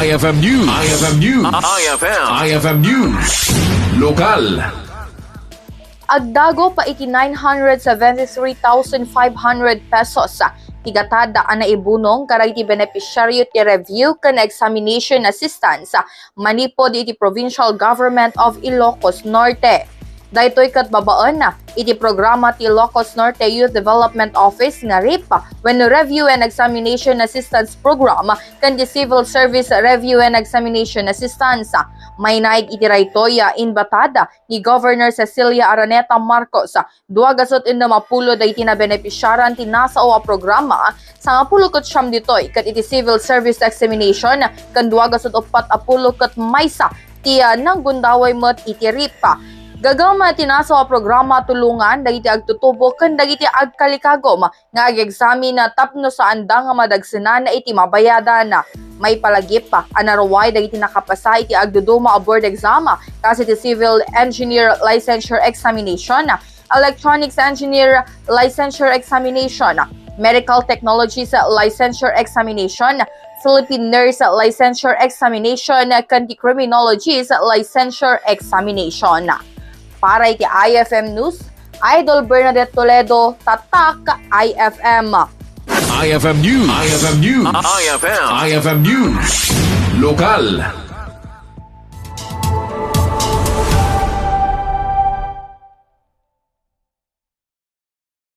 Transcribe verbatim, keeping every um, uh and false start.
I F M News. I F M News. I F M. I F M News. Lokal. Agdagop iti nine hundred seventy-three thousand five hundred pesos ti gatad a naibunong kadagiti benepisyaryo ti review ken examination assistance manipud iti Provincial Government of Ilocos Norte. Daytoy ket babaen iti programa ti Ilocos Norte Youth Development Office nga rip wenno Review and Examination Assistance Program ken ti Civil Service Review and Examination Assistance. Mainaig iti daytoy a inbatad ni Governor Cecilia Araneta Marcos, dua gasut ennem a pulo dagiti nabenepisiaran ti nasao a programa, sangapulo ket siam ditoy ket iti civil service examination, ken dua gasut uppat a pulo ket maysa ti, ah, nanggundaway met iti rip. Gagam ti nasao a programa tulongan dagiti agtutubo ken dagiti agkalikagum nga ageksamin tapno saanda nga madagsenan iti mabayadan. Maipalagip a naruay dagiti nakapasa iti agduduma a board exam, kas iti Civil Engineer Licensure Examination, Electronics Engineer Licensure Examination, Medical Technologies Licensure Examination, Philippine Nurse Licensure Examination, ken ti Criminologies Licensure Examination. Para iti I F M News, Idol Bernadette Toledo, Tatak I F M. I F M News. I F M News. I F M. I F M News. Lokal.